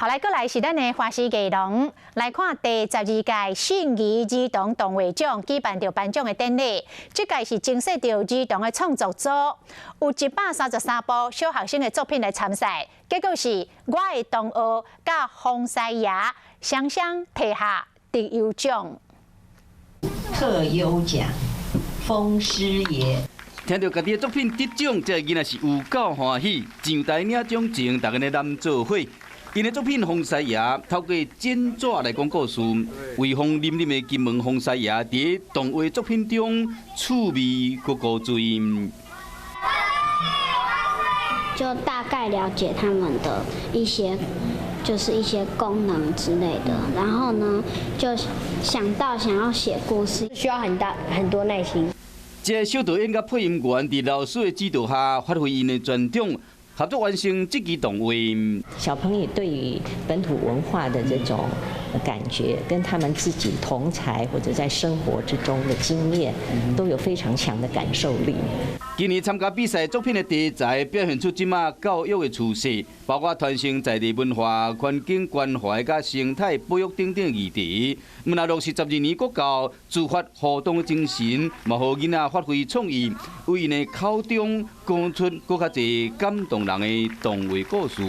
好，來閣來是咱的華視藝廊，來看第12屆信誼兒童動畫獎舉辦著頒獎的典禮。這屆是增設著兒童的創作組，有133部小學生的作品來參賽。結果是我的同學佮風師爺雙雙提下特優獎。特優獎，風師爺。聽著家己的作品得獎，這个囡仔是有夠歡喜，上台領獎前，逐家咧攬做伙。𪜶的作品《風師爺》透過剪紙來講故事，威風凜凜的金門風師爺佇動畫作品中趣味閣古錐。就大概了解他們的一些，就是一些功能之類的，然後呢，就想到想要寫故事，需要很大很多耐心。這个小導演佮配音員佇老師的指導下，發揮𪜶的專長，合作完成這支動畫。小朋友對於本土文化的這種感覺，跟他們自己同儕或者在生活之中的經驗，都有非常強的感受力。今年參加比賽作品的題材表現出這馬教育的趨勢，包括傳承在地文化、環境關懷佮生態保育等等議題。毋但落實12年國教自發互動的精神，嘛予囡仔發揮創意，為𪜶的口中講出閣較濟感動人的動畫故事。